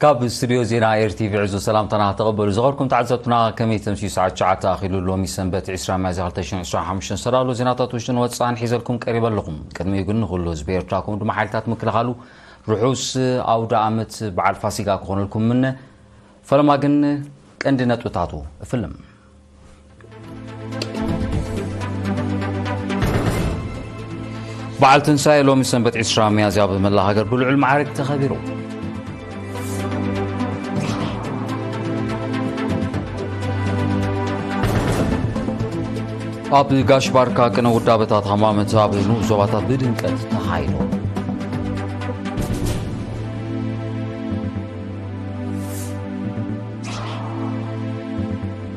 ካብ ስቱድዮ ዜና ኤር ቲ ቪ ዕዙዝ ሰላምታና ተቐበሉ። ዝኸበርኩም ተዓዘብትና፣ ከመይ ተምስዩ? ሰዓት ትሽዓተ ኣኺሉ። ሎሚ ሰንበት ዕስራ ሚያዝያ ክልተ ሽሕን ዕስራን ሓሙሽተን ዝተዳለዉ ዜናታት ውሽጥን ወጻእን ሒዘልኩም ቀሪበ ኣለኹ። ቅድሚኡ ግን ንኹሉ ህዝቢ ኤርትራ፣ ከምኡ ድማ ሓይልታት ምክልኻሉ ርሑስ ኣውደ ዓመት በዓል ፋሲጋ ክኾነልኩም ምነ። ፈለማ ግን ቀንዲ ነጥብታቱ እፍልም። በዓል ትንሳኤ ሎሚ ሰንበት ዕስራ ሚያዝያ ኣብ መላእ ሃገር ብልዑል ማዕርግ ተኸቢሩ። ኣብ ጋሽ ባርካ ቅነ ውዳበታት ሃማመት ኣብ ንኡስ ዞባታት ብድምቀት ተኻይዱ።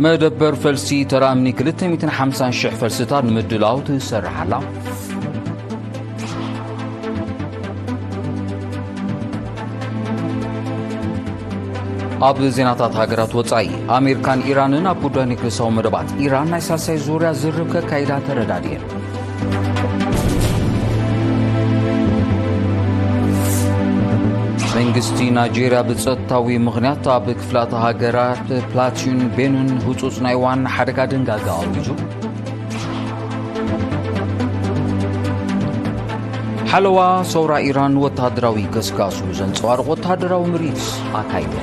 መደበር ፈልሲ ተራ እምኒ ክልተ ሚእትን ሓምሳን ሽሕ ፈልስታት ንምድላው ትሰርሕ ኣላ። ኣብ ዜናታት ሃገራት ወጻኢ፣ ኣሜሪካን ኢራንን ኣብ ጉዳይ ኒክለሳዊ መደባት ኢራን ናይ ሳልሳይ ዙርያ ዝርርብ ከካይዳ ተረዳድየን። መንግስቲ ናይጄርያ ብጸጥታዊ ምኽንያት ኣብ ክፍላተ ሃገራት ፕላቲዩን ቤኑን ህጹጽ ናይ ዋና ሓደጋ ድንጋገ ኣዊጁ። ሓለዋ ሰውራ ኢራን ወተሃደራዊ ገስጋሱ ዘንጸባርቕ ወተሃደራዊ ምርኢት ኣካይደ።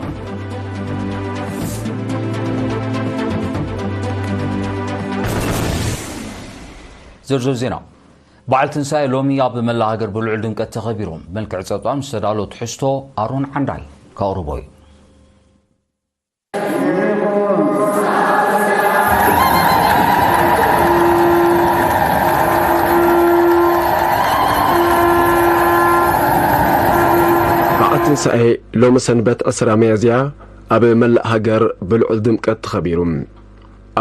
ዝርዝር ዜና። በዓል ትንሳኤ ሎሚ ኣብ መላእ ሃገር ብልዑል ድምቀት ተኸቢሩ። መልክዕ ጸብጻብ ዝተዳሎ ትሕዝቶ ኣሮን ዓንዳይ ከቕርቦ እዩ። በዓል ትንሳኤ ሎሚ ሰንበት ዕስራ ሚያዝያ ኣብ መላእ ሃገር ብልዑል ድምቀት ተኸቢሩ።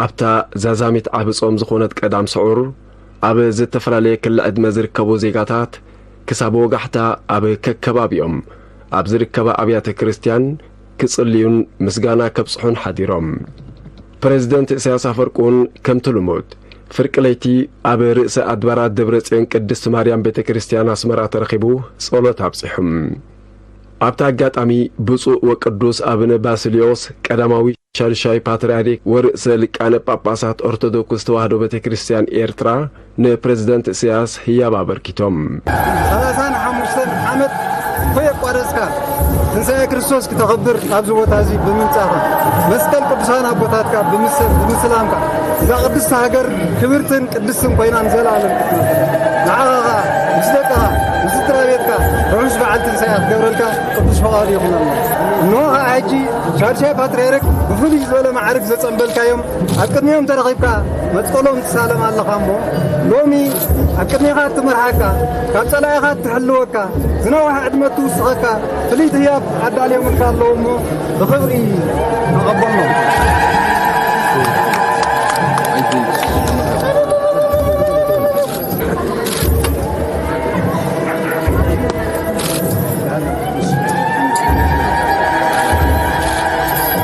ኣብታ ዛዛሚት ዓቢ ጾም ዝኾነት ቀዳም ስዑር፣ ኣብ ዝተፈላለየ ክሊ ዕድመ ዝርከቡ ዜጋታት ክሳብ ወጋሕታ ኣብ ከከባቢኦም ኣብ ዝርከባ ኣብያተ ክርስቲያን ክጽልዩን ምስጋና ከብጽሑን ሓዲሮም። ፕሬዝደንት ኢሳያስ ኣፈወርቂ እውን ከምቲ ልሙድ ፍርቂ ለይቲ ኣብ ርእሰ ኣድባራት ደብረ ጽዮን ቅድስት ማርያም ቤተ ክርስቲያን ኣስመራ ተረኺቡ ጸሎት ኣብጺሑ። ኣብቲ ኣጋጣሚ ብፁዕ ወቅዱስ ኣቡነ ባስልዮስ ቀዳማዊ ሻድሻይ ፓትርያርክ ወርእሰ ሊቃነ ጳጳሳት ኦርቶዶክስ ተዋህዶ ቤተ ክርስቲያን ኤርትራ ንፕሬዝደንት ኢሳያስ ህያብ ኣበርኪቶም። ሰላሳን ሓሙሽተን ዓመት ከየቋረጽካ ትንሳኤ ክርስቶስ ክተኽብር ኣብዚ ቦታ እዚ ብምምጻእካ፣ መስቀል ቅዱሳን ኣቦታትካ ብምስ-፣ ብምስላምካ፣ እዛ ቅድስቲ ሃገር ክብርትን ቅድስትን ኮይና ንዘለኣለም ክትነብር፣ ንዓኻ ኸኣ ምስ ደቅኻ ምስ ስድራ ቤትካ ርሑስ በዓል ትንሳኤ ክገብረልካ ቅዱስ ፈቓዱ ይኹነልና። እንሆ ኸኣ ሕጂ ሻድሻይ ፓትርያርክ ብፍሉይ ዝበለ ማዕርግ ዘጸንበልካዮም ኣብ ቅድሚኦም ተረኺብካ መስቀሎም ትሳለም ኣለኻ እሞ፣ ሎሚ ኣብ ቅድሜኻ እትመርሓካ፣ ካብ ጸላኢኻ እትሕልወካ፣ ዝነውሐ ዕድመ እትውስኸካ ፍልይቲ ህያብ ኣዳልዮምልካ ኣለዉ እሞ፣ ብኽብሪ ተቐበሎም።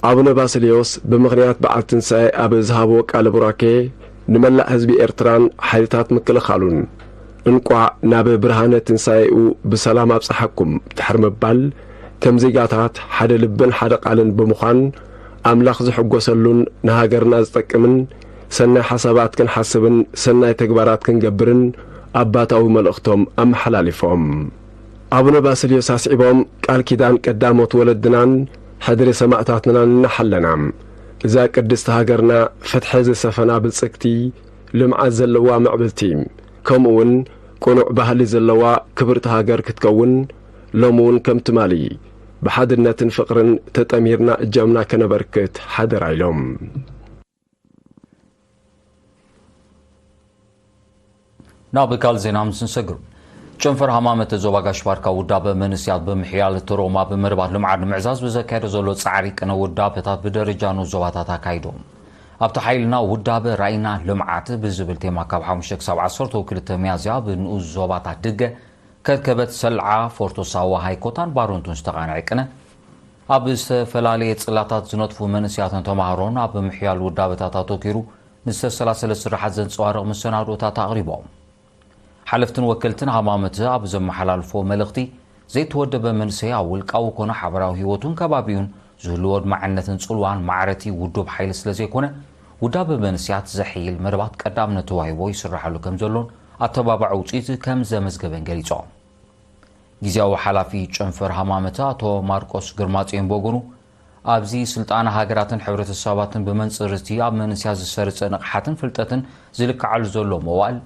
ኣቡነ ባስልዮስ ብምኽንያት በዓል ትንሳኤ ኣብ ዝሃብዎ ቃለ ቡራኬ፣ ንመላእ ህዝቢ ኤርትራን ሓይልታት ምክልኻሉን፣ እንቋዕ ናብ ብርሃነ ትንሳኤኡ ብሰላም ኣብጽሓኩም ድሕሪ ምባል፣ ከም ዜጋታት ሓደ ልብን ሓደ ቃልን ብምዃን፣ ኣምላኽ ዝሕጎሰሉን ንሃገርና ዝጠቅምን ሰናይ ሓሳባት ክንሓስብን ሰናይ ተግባራት ክንገብርን ኣባታዊ መልእኽቶም ኣመሓላሊፎም። ኣቡነ ባስልዮስ ኣስዒቦም፣ ቃል ኪዳን ቀዳሞት ወለድናን ሕድሪ ሰማእታትናን እናሓለና፣ እዛ ቅድስቲ ሃገርና ፍትሒ ዝሰፈና ብልጽግቲ፣ ልምዓት ዘለዋ ምዕብልቲ፣ ከምኡውን ቅኑዕ ባህሊ ዘለዋ ክብርቲ ሃገር ክትከውን፣ ሎሚ እውን ከም ትማሊ ብሓድነትን ፍቕርን ተጠሚርና እጃምና ከነበርክት ሓደራ ኢሎም። ናብ ካልእ ዜና ምስ ንሰግር፣ ጨንፈር ሃማመተ ዞባ ጋሽ ባርካ ውዳበ መንእሰያት ብምሕያል ተርኦም ኣብ መደባት ልምዓት ንምዕዛዝ ብዘካየዶ ዘሎ ጻዕሪ ቅነ ውዳበታት ብደረጃ ንኡስ ዞባታት ኣካይዶም። ኣብቲ ሓይልና ውዳበ ራኢና ልምዓት ብዝብል ቴማ ካብ ሓሙሽተ ክሳብ ዓሰርተ ክልተ ሚያዝያ ኣብ ንኡስ ዞባታት ድገ፣ ከርከበት፣ ሰልዓ፣ ፎርቶ ሳዋ፣ ሃይኮታን ባሮንቱን ዝተቓንዐ ቅነ፣ ኣብ ዝተፈላለየ ጽላታት ዝነጥፉ መንእሰያትን ተማሃሮን ኣብ ምሕያል ውዳበታት ኣተኲሩ ንዝተሰላሰለ ስራሓት ዘንጸባርቕ መሰናድኦታት ኣቕሪቦም። ሓለፍትን ወከልትን ሃማመተ ኣብ ዘመሓላልፎ መልእኽቲ፣ ዘይተወደበ መንእሰይ ኣብ ውልቃዊ ኮነ ሓበራዊ ህይወቱን ከባቢኡን ዝህልዎ ኣድማዕነትን ጽልዋን ማዕረቲ ውዱብ ሓይሊ ስለ ዘይኮነ፣ ውዳበ መንእሰያት ዘሕይል መደባት ቀዳምነት ተዋሂቦ ይስራሓሉ ከም ዘሎን ኣተባባዒ ውጽኢት ከም ዘመዝገበን ገሊጾም። ግዜያዊ ሓላፊ ጨንፈር ሃማመተ ኣቶ ማርቆስ ግርማጽዮን ብወገኑ፣ ኣብዚ ስልጣነ ሃገራትን ሕብረተሰባትን ብመንጽር እቲ ኣብ መንእሰያት ዝሰርጸ ንቕሓትን ፍልጠትን ዝልክዓሉ ዘሎ መዋእል፣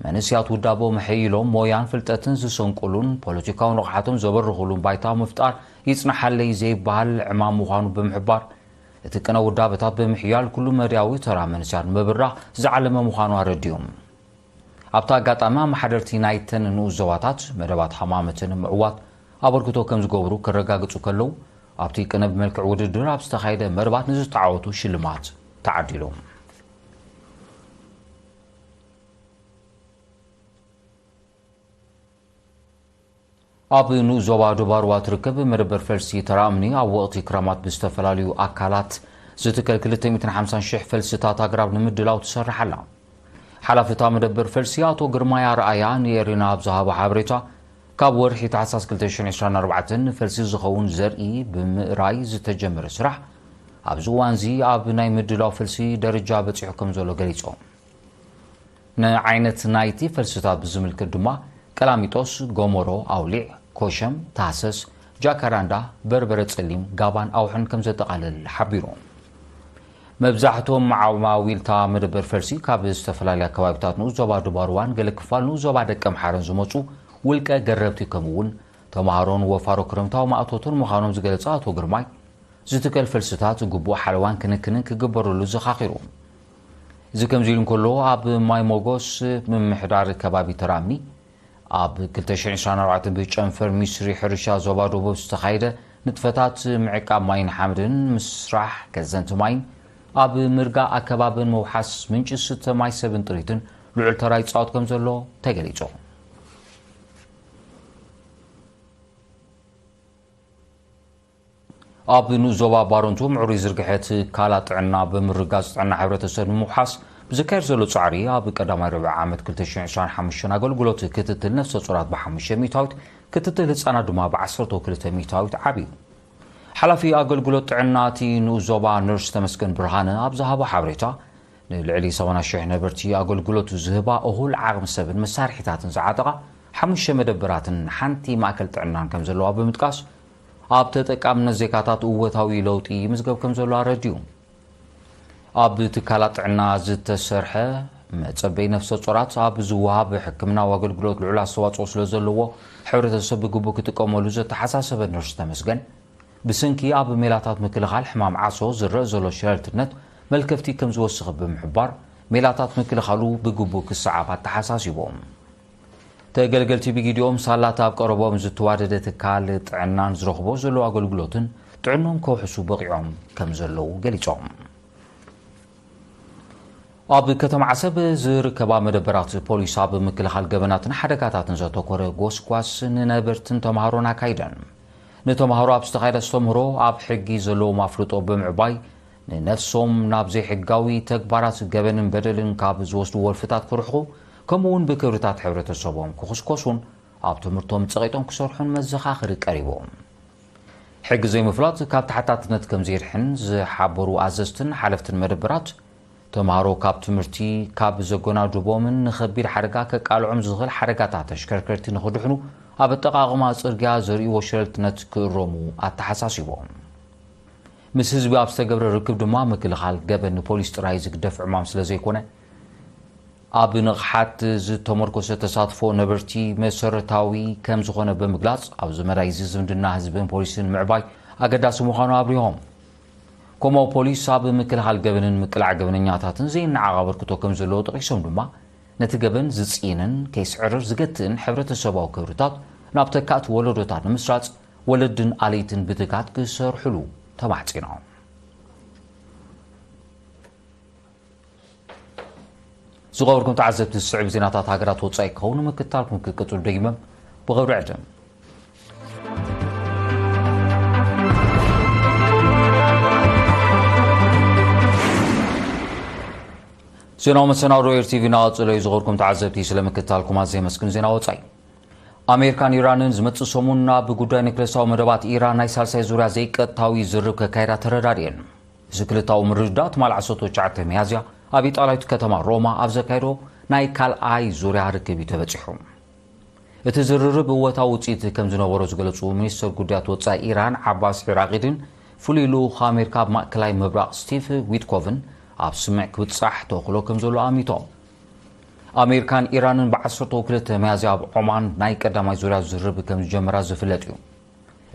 መንእሰያት ውዳቦም ኣሐይሎም ሞያን ፍልጠትን ዝሰንቁሉን ፖለቲካዊ ንቕሓቶም ዘበርኹሉን ባይታ ምፍጣር ይጽንሓለይ ዘይበሃል ዕማም ምዃኑ ብምሕባር፣ እቲ ቅነ ውዳበታት ብምሕያል ኩሉ መዳያዊ ተራ መንእሰያት ንምብራኽ ዝዓለመ ምዃኑ ኣረዲኦም። ኣብቲ ኣጋጣሚ ኣመሓደርቲ ናይተን ንኡስ ዞባታት መደባት ሃማመተ ንምዕዋት ኣበርክቶ ከም ዝገብሩ ክረጋግጹ ከለዉ፣ ኣብቲ ቅነ ብመልክዕ ውድድር ኣብ ዝተኻየደ መደባት ንዝተዓወቱ ሽልማት ተዓዲሎም። ኣብ ንኡስ ዞባ ዶባርዋ ትርከብ መደበር ፈልሲ ተራእምኒ ኣብ ወቕቲ ክረማት ብዝተፈላለዩ ኣካላት ዝትከል ክልተ ሚእትን ሓምሳን ሽሕ ፈልስታት ኣግራብ ንምድላው ትሰርሕ ኣላ። ሓላፊ እታ መደበር ፈልሲ ኣቶ ግርማይ ኣርኣያ ንኤሪና ኣብ ዝሃቦ ሓበሬታ፣ ካብ ወርሒ ታሕሳስ ክልተ ሽሕን ዕስራን ኣርባዕተን ንፈልሲ ዝኸውን ዘርኢ ብምእራይ ዝተጀመረ ስራሕ ኣብዚ እዋንዚ ኣብ ናይ ምድላው ፈልሲ ደረጃ በጺሑ ከም ዘሎ ገሊጾም። ንዓይነት ናይቲ ፈልስታት ብዝምልከት ድማ ቀላሚጦስ፣ ጎሞሮ፣ ኣውሊዕ፣ ኮሸም፣ ታህሰስ፣ ጃካራንዳ፣ በርበረ ጸሊም፣ ጋባን ኣውሕን ከም ዘጠቓልል ሓቢሩ። መብዛሕትኦም ዓማዊልታ መደበር ፈልሲ ካብ ዝተፈላለያ ከባቢታት ንኡስ ዞባ ዱባርዋን ገለ ክፋል ንኡስ ዞባ ደቀምሓረን ዝመጹ ውልቀ ገረብቲ ከምኡ እውን ተምሃሮን ወፋሮ ክረምታዊ ማእቶትን ምዃኖም ዝገለጸ ኣቶ ግርማይ፣ ዝትከል ፈልስታት ግቡእ ሓለዋን ክንክንን ክግበረሉ ዘኻኺሩ። እዚ ከምዚ ኢሉ እንከሎ፣ ኣብ ማይ ሞጎስ ምምሕዳር ከባቢ ተራምኒ ኣብ ክልተ ሽሕን ዕስራን ኣርባዕተን ብጨንፈር ሚኒስትሪ ሕርሻ ዞባ ደቡብ ዝተኻየደ ንጥፈታት ምዕቃብ ማይን ሓመድን ምስራሕ ከዘንቲ ማይን ኣብ ምርጋእ ኣከባብን ምውሓስ ምንጪ ዝስተ ማይ ሰብን ጥሪትን ልዑል ተራ ይጻወት ከም ዘሎ ተገሊጹ። ኣብ ንኡስ ዞባ ባረንቱ ምዕሩይ ዝርግሐ ትካላት ጥዕና ብምርጋጽ ጥዕና ሕብረተሰብ ንምውሓስ ብዝካየድ ዘሎ ጻዕሪ ኣብ ቀዳማይ ርብዒ ዓመት ክልተ ሽሕን ዕስራን ሓሙሽተን ኣገልግሎት ክትትል ነፍሰ ጾራት ብሓሙሽተ ሚእታዊት፣ ክትትል ህጻናት ድማ ብዓሰርተ ክልተ ሚእታዊት ዓብዩ። ሓላፊ ኣገልግሎት ጥዕና እቲ ንኡስ ዞባ ነርስ ተመስገን ብርሃነ ኣብ ዝሃቦ ሓበሬታ፣ ንልዕሊ ሰማንያ ሽሕ ነበርቲ ኣገልግሎት ዝህባ እኹል ዓቕሚ ሰብን መሳርሒታትን ዝዓጠቓ ሓሙሽተ መደበራትን ሓንቲ ማእከል ጥዕናን ከም ዘለዋ ብምጥቃስ፣ ኣብ ተጠቃምነት ዜጋታት እወታዊ ለውጢ ይምዝገብ ከም ዘሎ ኣረዲኡ። ኣብ ትካላት ጥዕና ዝተሰርሐ መጸበይ ነፍሰ ጾራት ኣብ ዝወሃብ ሕክምናዊ ኣገልግሎት ልዑል ኣስተዋጽኦ ስለ ዘለዎ፣ ሕብረተሰብ ብግቡእ ክጥቀመሉ ዘተሓሳሰበ ነርስ ተመስገን፣ ብሰንኪ ኣብ ሜላታት ምክልኻል ሕማም ዓሶ ዝረእ ዘሎ ሸለልትነት መልከፍቲ ከም ዝወስኽ ብምሕባር፣ ሜላታት ምክልኻሉ ብግቡእ ክሰዓብ ኣተሓሳሲቦም። ተገልገልቲ ብጊዲኦም ሳላት ኣብ ቀረቦም ዝተዋደደ ትካል ጥዕናን ዝረኽቦ ዘለዉ ኣገልግሎትን ጥዕኖም ከውሕሱ በቒዖም ከም ዘለዉ ገሊጾም። ኣብ ከተማ ዓሰብ ዝርከባ መደበራት ፖሊስ ኣብ ምክልኻል ገበናትን ሓደጋታትን ዘተኮረ ጎስጓስ ንነበርትን ተምሃሮን ኣካይደን። ንተምሃሮ ኣብ ዝተኻየደ ኣስተምህሮ ኣብ ሕጊ ዘለዎም ኣፍልጦ ብምዕባይ ንነፍሶም ናብ ዘይሕጋዊ ተግባራት ገበንን በደልን ካብ ዝወስዱ ወልፍታት ክርሕቑ፣ ከምኡ እውን ብክብርታት ሕብረተሰቦም ክኹስኮሱን ኣብ ትምህርቶም ጸቒጦም ክሰርሑን መዘኻኸሪ ቀሪቡ። ሕጊ ዘይምፍላጥ ካብ ተሓታትነት ከም ዘየድሕን ዝሓበሩ ኣዘዝትን ሓለፍትን መደበራት፣ ተምሃሮ ካብ ትምህርቲ ካብ ዘጎናድቦምን ንኸቢድ ሓደጋ ከቃልዖም ዝኽእል ሓደጋታት ተሽከርከርቲ ንኽድሕኑ ኣብ ኣጠቓቕማ ጽርግያ ዘርእይዎ ሸለልትነት ክእረሙ ኣተሓሳሲቦም። ምስ ህዝቢ ኣብ ዝተገብረ ርክብ ድማ ምክልኻል ገበን ንፖሊስ ጥራይ ዝግደፍ ዕማም ስለ ዘይኮነ፣ ኣብ ንቕሓት ዝተመርኮሰ ተሳትፎ ነበርቲ መሰረታዊ ከም ዝኾነ ብምግላጽ፣ ኣብዚ መዳይ እዚ ዝምድና ህዝብን ፖሊስን ምዕባይ ኣገዳሲ ምዃኑ ኣብሪሆም። ከምኡ ፖሊስ ኣብ ምክልኻል ገበንን ምቅላዕ ገበነኛታትን ዘይነዓቕ ኣበርክቶ ከም ዘለዎ ጠቒሶም ድማ፣ ነቲ ገበን ዝጽይንን ከይስዕርር ዝገትእን ሕብረተሰባዊ ክብርታት ናብ ተካእቲ ወለዶታት ንምስራጽ ወለድን ኣለይትን ብትግሃት ክሰርሕሉ ተማሕጺኖም። ዝኸበርኩም ተዓዘብቲ፣ ዝስዕብ ዜናታት ሃገራት ወጻኢ ክኸውን ምክታልኩም ክቅጽሉ ደጊመ ብኽብሪ ዕድም። ዜናዊ መሰናዶ ኤር ቲቪ እናቐጸለ እዩ። ዝኸበርኩም ተዓዘብቲ፣ ስለ ምክታልኩም ኣዝየ የመስግን። ዜና ወጻኢ። ኣሜሪካን ኢራንን ዝመጽእ ሰሙን ኣብ ጉዳይ ኒክለሳዊ መደባት ኢራን ናይ ሳልሳይ ዙርያ ዘይቀጥታዊ ዝርብ ከካይዳ ተረዳድየን። እዚ ክልታዊ ምርድዳእ ትማል ዓሰርተ ትሽዓተ ሚያዝያ ኣብ ኢጣልያዊት ከተማ ሮማ ኣብ ዘካየዶ ናይ ካልኣይ ዙርያ ርክብ እዩ ተበጺሑ። እቲ ዝርርብ እወታዊ ውጽኢት ከም ዝነበሮ ዝገለጹ ሚኒስትር ጉዳያት ወጻኢ ኢራን ዓባስ ዒራቂድን ፍሉይ ልኡኽ ኣሜሪካ ኣብ ማእከላይ ምብራቕ ስቲቭ ዊትኮቭን ኣብ ስምዕ ክብጻሕ ተኽእሎ ከም ዘሎ ኣሚቶም። ኣሜሪካን ኢራንን ብ ዓሰርተ ክልተ ሚያዝያ ኣብ ዖማን ናይ ቀዳማይ ዙርያ ዝርርብ ከም ዝጀመራ ዝፍለጥ እዩ።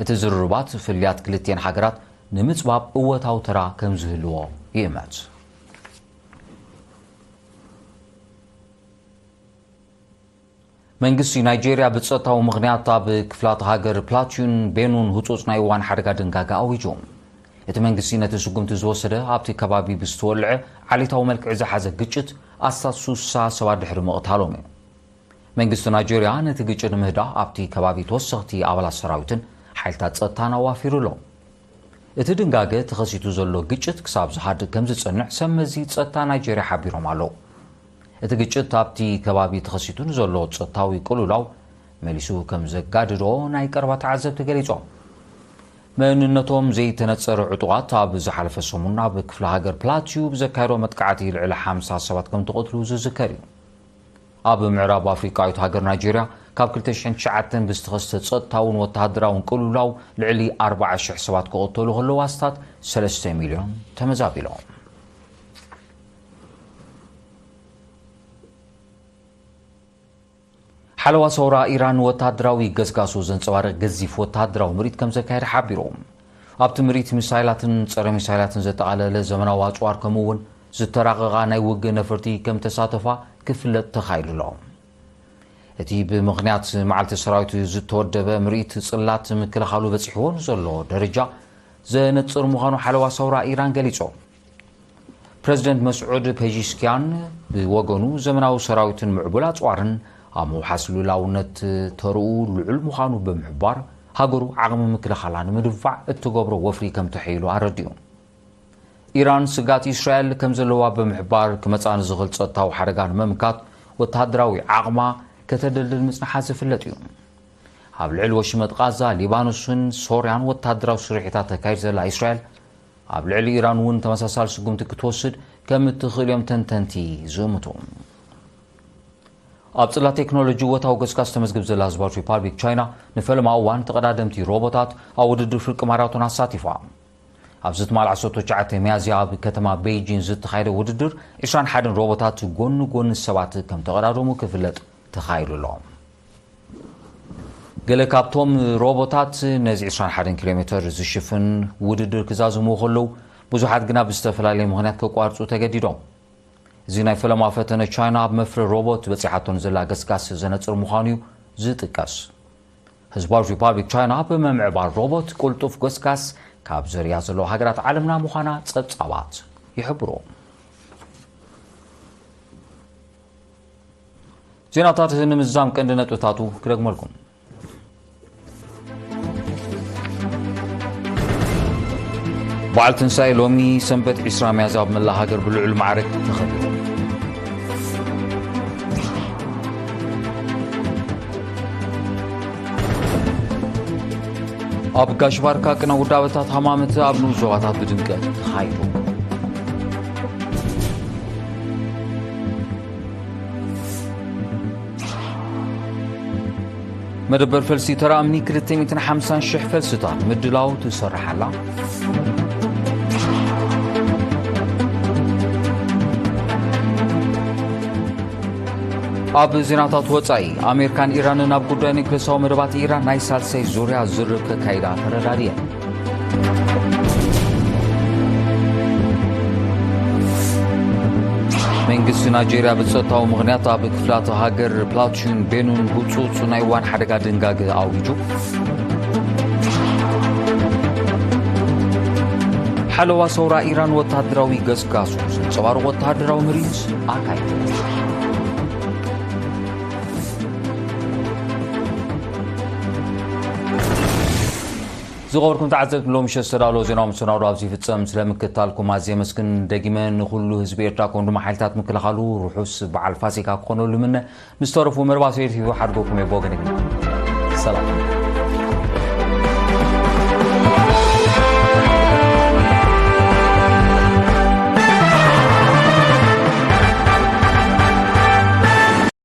እቲ ዝርርባት ፍልልያት ክልቲኤን ሃገራት ንምጽባብ እወታዊ ተራ ከም ዝህልዎ ይእመት። መንግስቲ ናይጄርያ ብጸጥታዊ ምኽንያት ኣብ ክፍላት ሃገር ፕላቱን ቤኑን ህጹጽ ናይ እዋን ሓደጋ ድንጋገ ኣዊጁ። እቲ መንግስቲ ነቲ ስጉምቲ ዝወሰደ ኣብቲ ከባቢ ብዝተወልዐ ዓሌታዊ መልክዕ ዝሓዘ ግጭት ኣስታት ሱሳ ሰባት ድሕሪ ምቕታሎም እዩ። መንግስቲ ናይጄርያ ነቲ ግጭት ንምህዳእ ኣብቲ ከባቢ ተወሰኽቲ ኣባላት ሰራዊትን ሓይልታት ጸጥታን ኣዋፊሩ ኣሎ። እቲ ድንጋገ ተኸሲቱ ዘሎ ግጭት ክሳብ ዝሃድእ ከም ዝጸንዕ ሰብ መዚ ጸጥታ ናይጄርያ ሓቢሮም ኣለዉ። እቲ ግጭት ኣብቲ ከባቢ ተኸሲቱ ንዘሎ ጸጥታዊ ቅልውላው መሊሱ ከም ዘጋድዶ ናይ ቀረባ ተዓዘብቲ ገሊጾም። መንነቶም ዘይተነጸረ ዕጡቓት ኣብ ዝሓለፈ ሰሙን ኣብ ክፍለ ሃገር ፕላቲዩ ብዘካየዶ መጥቃዕቲ ልዕሊ ሓምሳ ሰባት ከም ተቐትሉ ዝዝከር እዩ። ኣብ ምዕራብ ኣፍሪቃዊት ሃገር ናይጄርያ ካብ ክልተ ሽሕን ትሽዓተን ብዝተኸስተ ጸጥታውን ወተሃደራውን ቅልውላው ልዕሊ ኣርባዓ ሽሕ ሰባት ክቕተሉ ከለዉ ኣስታት ሰለስተ ሚልዮን ተመዛቢሎም። ሓለዋ ሰውራ ኢራን ወተሃደራዊ ገስጋሱ ዘንጸባርቕ ገዚፍ ወተሃደራዊ ምርኢት ከም ዘካየደ ሓቢሩ። ኣብቲ ምርኢት ሚሳይላትን ጸረ ሚሳይላትን ዘጠቓለለ ዘመናዊ ኣጽዋር ከምኡ እውን ዝተራቐቓ ናይ ውግእ ነፈርቲ ከም ተሳተፋ ክፍለጥ ተኻኢሉ ኣሎ። እቲ ብምኽንያት መዓልቲ ሰራዊት ዝተወደበ ምርኢት ጽላት ምክልኻሉ በጺሕዎ ንዘሎ ደረጃ ዘነጽር ምዃኑ ሓለዋ ሰውራ ኢራን ገሊጹ። ፕረዚደንት መስዑድ ፔዚሽኪያን ብወገኑ ዘመናዊ ሰራዊትን ምዕቡል ኣጽዋርን ኣብ ምውሓስ ሉላውነት ተርኡ ልዑል ምዃኑ ብምሕባር ሃገሩ ዓቕሚ ምክልኻላ ንምድንፋዕ እትገብሮ ወፍሪ ከም ተሐይሉ ኣረዲኡ። ኢራን ስጋት እስራኤል ከም ዘለዋ ብምሕባር ክመጻ ንዝኽእል ጸጥታዊ ሓደጋ ንምምካት ወተሃደራዊ ዓቕማ ከተደልድል ምጽንሓ ዝፍለጥ እዩ። ኣብ ልዕሊ ወሽመጥ ቃዛ፣ ሊባኖስን ሶርያን ወተሃደራዊ ስርሒታት ተካይድ ዘላ እስራኤል ኣብ ልዕሊ ኢራን እውን ተመሳሳሊ ስጉምቲ ክትወስድ ከም እትኽእል እዮም ተንተንቲ ዝእምቱ። ኣብ ጽላት ቴክኖሎጂ ወታዊ ገስጋስ ተመዝግብ ዘላ ህዝባዊት ሪፓብሊክ ቻይና ንፈለማ እዋን ተቐዳደምቲ ሮቦታት ኣብ ውድድር ፍርቂ ማራቶን ኣሳቲፋ። ኣብዚ ትማል ዓሰርተ ትሽዓተ ሚያዝያ ኣብ ከተማ ቤይጂን ዝተኻየደ ውድድር ዕስራን ሓደን ሮቦታት ጎኒ ጎኒ ሰባት ከም ተቐዳደሙ ክፍለጥ ተኻኢሉ ኣሎ። ገለ ካብቶም ሮቦታት ነዚ ዕስራን ሓደን ኪሎ ሜተር ዝሽፍን ውድድር ክዛዝሙ ከለዉ፣ ብዙሓት ግና ብዝተፈላለየ ምኽንያት ከቋርጹ ተገዲዶም። እዚ ናይ ፈለማ ፈተነ ቻይና ኣብ መፍረ ሮቦት በጺሓቶ ንዘላ ገስጋስ ዘነጽር ምዃኑ እዩ ዝጥቀስ። ህዝባዊት ሪፓብሊክ ቻይና ብምምዕባል ሮቦት ቅልጡፍ ገስጋስ ካብ ዘርያ ዘለዋ ሃገራት ዓለምና ምዃና ጸብጻባት ይሕብሩ። ዜናታት ንምዝዛም ቀንዲ ነጥብታቱ ክደግመልኩም። በዓል ትንሳኤ ሎሚ ሰንበት ዕስራ ሚያዝያ ኣብ መላእ ሃገር ብልዑል ማዕረግ ተኸቢሩ። ኣብ ጋሽ ባርካ ቅነ ውዳበታት ሃማመተ ኣብ ንኡስ ዞባታት ብድምቀት ተኻይዱ። መደበር ፈልሲ ተራ እምኒ ክልተ ሚእትን ሓምሳን ሽሕ ፈልስታት ምድላው ትሰርሕ ኣላ። ኣብ ዜናታት ወጻኢ፣ ኣሜሪካን ኢራንን ኣብ ጉዳይ ኒውክለሳዊ መደባት ኢራን ናይ ሳልሳይ ዙርያ ዝርርብ ከካይዳ ተረዳድየን። መንግስቲ ናይጄርያ ብጸጥታዊ ምኽንያት ኣብ ክፍላተ ሃገር ፕላቱን ቤኑን ህጹጽ ናይ እዋን ሓደጋ ድንጋገ ኣዊጁ። ሓለዋ ሰውራ ኢራን ወተሃደራዊ ገስጋሱ ዘንጸባርቕ ወተሃደራዊ ምርኢት ኣካይዱ። ዝኸበርኩም ተዓዘብቲ፣ ሎሚ ምሸት ዝተዳለወ ዜናዊ መሰናዶ ኣብዚ ይፍጸም። ስለ ምክትታልኩም ኣዝየ የመስግን። ደጊመ ንኹሉ ህዝቢ ኤርትራ፣ ከምኡ ድማ ሓይልታት ምክልኻሉ ርሑስ በዓል ፋሲካ ክኾነሉ እምነ። ምስ ተረፉ መርባስ ሬድዮ ቲቪ ሓድጎኩም እየ። ብወገነይ ሰላም።